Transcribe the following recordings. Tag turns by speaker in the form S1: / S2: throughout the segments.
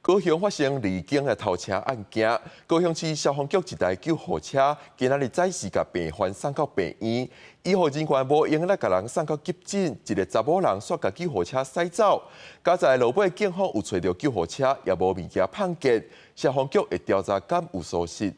S1: 高雄發生離境的偷車案件，高雄市消防局一台救護車今仔日早時共病患送到病院，醫護人員無閒來共人送到急診，一个查某人煞共救護車駛走，佳哉路尾警方有揣著救護車，也無物件碰見，消防局會調查敢有疏失。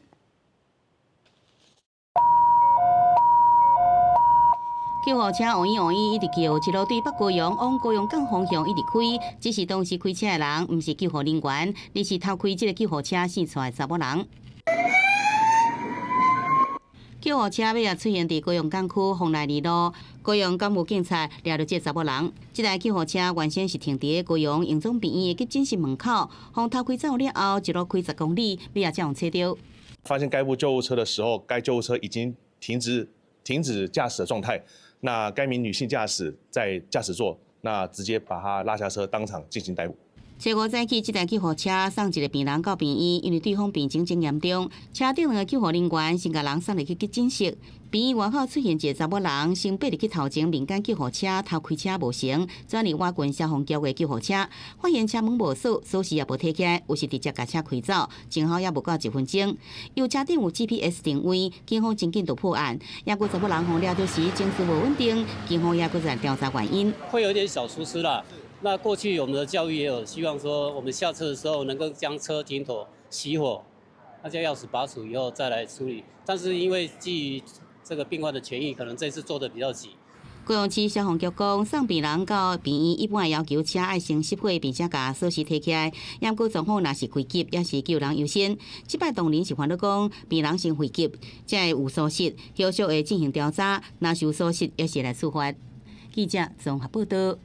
S2: 救護車嗡咦嗡咦一直叫，一路對北高雄往高雄港方向一直開，只是當時開車的人毋是救護人員，而是偷開這个救護車生出來查某人。救護車尾仔出現佇高雄港區豐內二路，高雄港務警察掠著這个查某人。這台救護車原先是停佇高雄榮總病院的急診室門口，予偷開走了後，一路開10公里，尾仔才予揣著。
S3: 發現該部救護車的時候，該救護車已經停止駕駛的狀態。那該名女性駕駛在駕駛座，那直接把她拉下車，當場進行逮捕。
S2: 初五早起，這台救護車送一个病人到病院，因為對方病情真嚴重，車頂兩个救護人員先共人送入去急診室。病院外口出現一个查某人，先爬入去頭前民間救護車偷開車無成，轉入倚近消防局的救護車，發現車門無鎖，鎖匙也無提起來，有是直接共車開走，前後也無夠一分鐘。由車頂有 GPS 定位，警方真緊就破案。也閣查某人予掠著時情緒無穩定，警方也閣在調查原因。
S4: 會有點小疏失啦。那過去我們的教育也有希望說，我們下車的時候能夠將車停妥、熄火，那將鑰匙拔除以後再來處理。但是因為基於這個病患的權益，可能這次做得比較急。
S2: 高雄市消防局講，送病人到病院一般要求車愛先熄火，並且共鎖匙提起來。毋過狀況若是危急，也是救人優先。這擺當然是煩惱講，病人先危急，才會有疏失，後續會進行調查，若是有疏失，也是來處罰。記者綜合報道。